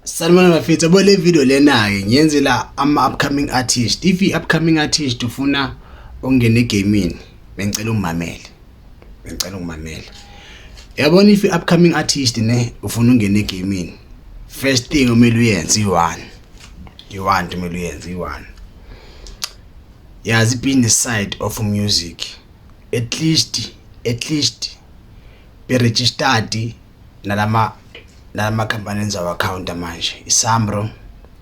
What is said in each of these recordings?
Sanibona bafethu, yabo le video lena-ke ngiyenzela ama-upcoming artist. If i-upcoming artist ufuna ukungena egamini, bengicela ungimamele, bengicela ungimamele. Yabona, if i-upcoming artist ne ufuna ukungena egamini, first thing omele uyenze i-one, i-one kumele uyenze i-one. Yazi i-business side of music, at least be registered nalama company enza account manje, iSAMRO,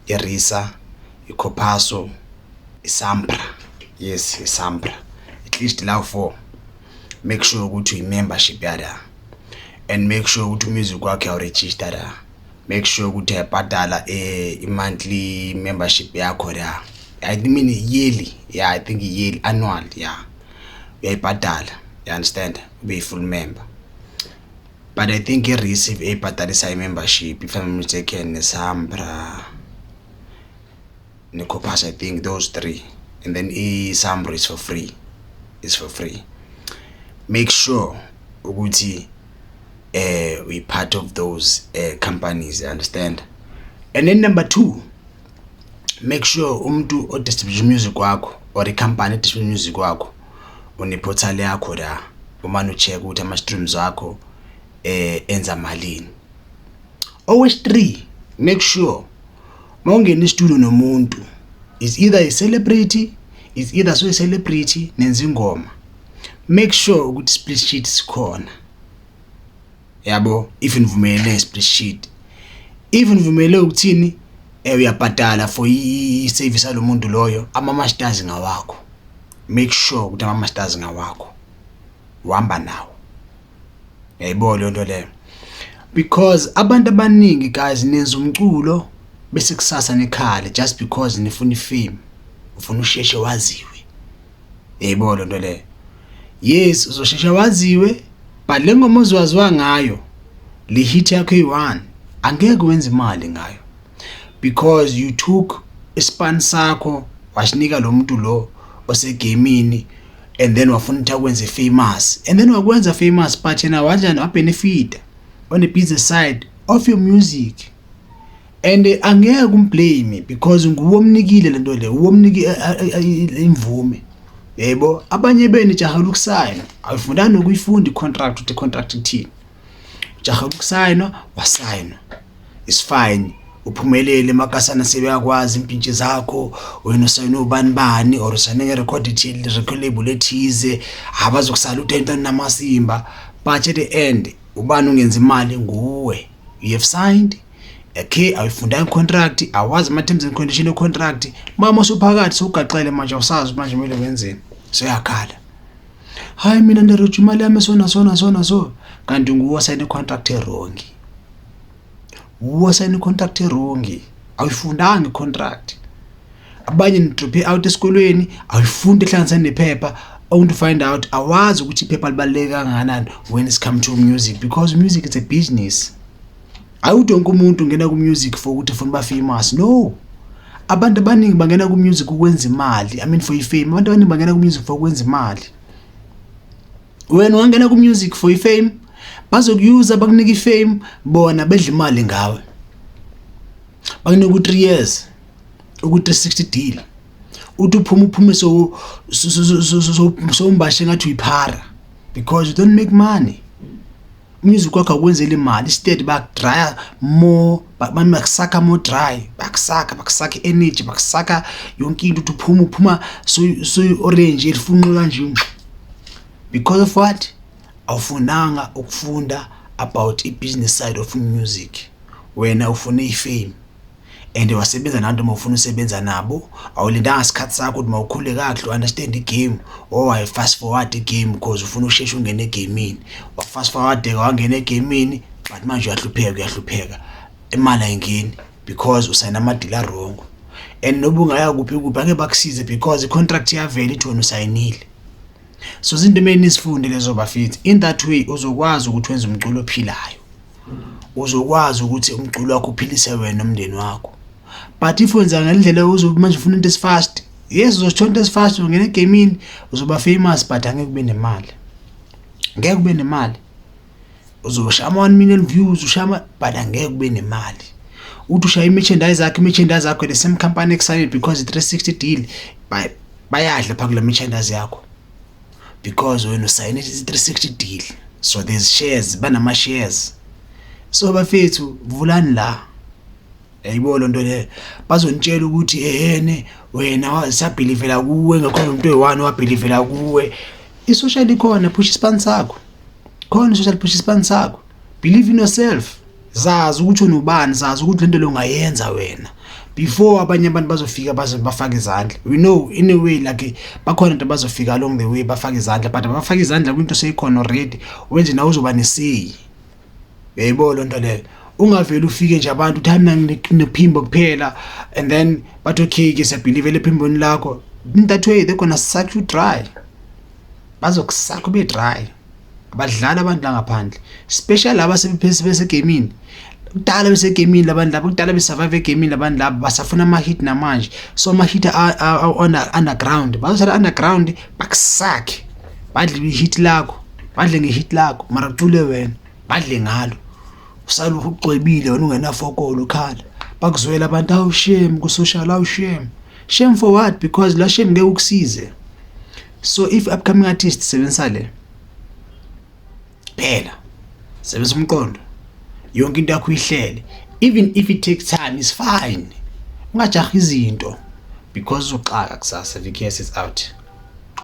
iRisa, iCOPASO, iSAMPRA. Yes, iSAMPRA. At least lawo four, make sure ukuthi uyi-membership yala and make sure ukuthi umusic wakho uyawu-register la. Make sure ukuthi uyayibhadala i-monthly membership yakho la, I mean yearly, yeah, I think yearly, annual, yeah, uyayibhadala, you understand, ube yi-full member. But I think i-RiSA eyibhadalisa i-membership, if I'm not mistaken, neSAMPRA neCOPASO. I think those three, and then i-SAMRO is for free, is for free. Make sure ukuthi we part of those companies, you understand? And then number 2, make sure umuntu o-distribute music wakho or i-company e-distribute music wakho une-portal yakho la umane u-check ukuthi ama-streams wakho enza malini. Owesi-3, make sure mawungena e-studio nomuntu, is either a celebrity, is either so a celebrity, nenza ingoma, make sure ukuthi split sheet sikhona, yabo. If nivumelene split sheet, if nivumele ukuthini, uyabhadala for i-service yalomuntu loyo, ama masters ngawakho. Make sure ukuthi ama masters ngawakho, uhamba nawo, uyayibona leyo nto leyo, because abantu abaningi, guys, nenza umculo bese kusasa nikhale just because nifuna i-fame, ufuna usheshe waziwe, uyayibona lento leyo. Yes, uzosheshe waziwe, but le ngoma oziwaziwa ngayo, le hit yakho eyi-one, angeke wenze imali ngayo because you took ispan sakho wasinika lo muntu lo osegamini and then wafuna ukuthi akwenze famous and then wakwenza famous, but yena wanjani? Wabenefita on the business side of your music and angeke um-blame because nguwe omnikile lento le, uwe omnike imvume, yebo. Abanye benu jahela ukusayina, awufundani nokuyifunda i-contract ukuthi i-contract ithini. Jahela ukusayinwa, wasayinwa, is fine, uphumelele emakasana, sebeyakwazi impintshi zakho, wena usayine ubani bani or usayine nge-record ethile, record label ethize, abazokusala utenta namasimba, but at the end ubani ungenza imali? Nguwe. You have signed, okay, awuyifundanga i-contract, awazi ama-terms and condition e-contract. Mama usuphakathi, sewugaxele manje, awusazi manje kumele wenzeni, seyakhala, "Hayi, mina ngiroja imali yami sona sona sona." So kanti nguwe osayine i-contract e-wrong, uwe osayine i-contract e-wrong, awuyifundanga i-contract. Abanye ni-drop out esikolweni, awuyifundi ehlanganisene nephepha, only to find out awazi ukuthi iphepha libaluleke kangakanani when it's come to music, because music is a business. Ayuthi wonke umuntu ungena ku-music for ukuthi ufuna uba famous, no. Abantu abaningi bangena ku-music ukwenza imali, I mean for i-fame. Abantu abaningi bangena ku-music for ukwenza imali. Wena ungangena ku-music for i-fame, bazokuyuza, bakunika i-fame, bona bedla imali ngawe, bakunika u-3 years, uku-360 deal, uthi uphuma, uphume so sowumbashe ngathi uyiphara because you don't make money. Umusic wakho awukwenzeli imali, instead baku-dry-a more, bakusakha more dry, bakusakha, bakusakha i-energy, bakusakha yonke into, uthi uphuma, uphuma so orange elifunqe kanje because of what? Awufundanga ukufunda about i-business side of music. Wena ufune i-fame and wasebenza nabantu uma ufuna usebenza nabo, awulindanga isikhathi sakho ukuthi mawukhule kakuhle u-understand i-game or wayi-fast forward i-game because ufuna usheshe ungene egamini. Wa-fast forward, wangena egamini, but manje uyahlupheka, uyahlupheka, imali ayingeni because usayina ama-deal a-wrong and noba ungaya kuphi kuphi angeke bakusize because i-contract iyavela ithi wena usayinile. So izinto emele nizifunde lezo, bafethu. In that way uzokwazi ukuthi wenze umculo ophilayo, uzokwazi ukuthi umculo wakho uphilise wena nomndeni wakho. But if wenza ngendlela uzobe manje ufuna into esi-fast, yes, uzosithola into esi-fast, ungena egamini, uzoba famous, but angeke ube nemali, ngeke ube nemali. Uzoshaya ama-1 million views, ushaya, but angeke ube nemali. Uthi ushaya i-merchandise yakho, i-merchandise yakho, the same company ekusayinile, because i-360 deal, bayadla phaa kule merchandise yakho because wena usayine i-360 deal, so there's shares, banama-shares. So bafethu, vulani la, yayibo loo nto leyo. Bazonitshela ukuthi ehene wena sabelievela kuwe, ngakhona umuntu oyi-one owabelievela kuwe. I-social ikhona, push isipani sakho khona i-social, push isipani sakho. Believe in yourself, zazi ukuthi unubani, zazi ukuthi lento le ungayenza wena before abanye abantu bazofika baze bafake izandla. We know in a way like bakhona into bazofika along the way bafake izandla, but abafake izandla kwinto seyikhona already. Wenze nawe uzoba ne-say, uyayibona loo nto leyo. Ungaveli ufike nje abantu uthi, "Hayi, mina nginephimbo kuphela," and then bathi, "Okay ke, siyabelievela ephimbweni lakho." In that way they're gonna suck you dry, bazokusakha ube dry. Abadlali abantu la ngaphandle, especially laba sebesegamini kudala, besegamini labantu laba kudala besurvive egamini. Labantu laba basafuna ama-hit namanje, so ama-hit underground bazosala underground, bakusakhe, badle i-hit lakho, badle nge-hit lakho, mara kucule wena, badle ngalo, usale ucwebile wena ungenafokolo, ukhala, bakuzwela abantu, "Awu shame," ku-social, "Awu shame." Shame for what? Because la shame ngeke ukusize. So if upcoming artist, sebenzisa le phela, sebenzisa umqondo, yonke into yakho uyihlele. Even if it takes time, is fine. Ungajahi izinto because uzoxaka kusasa. VKS is out.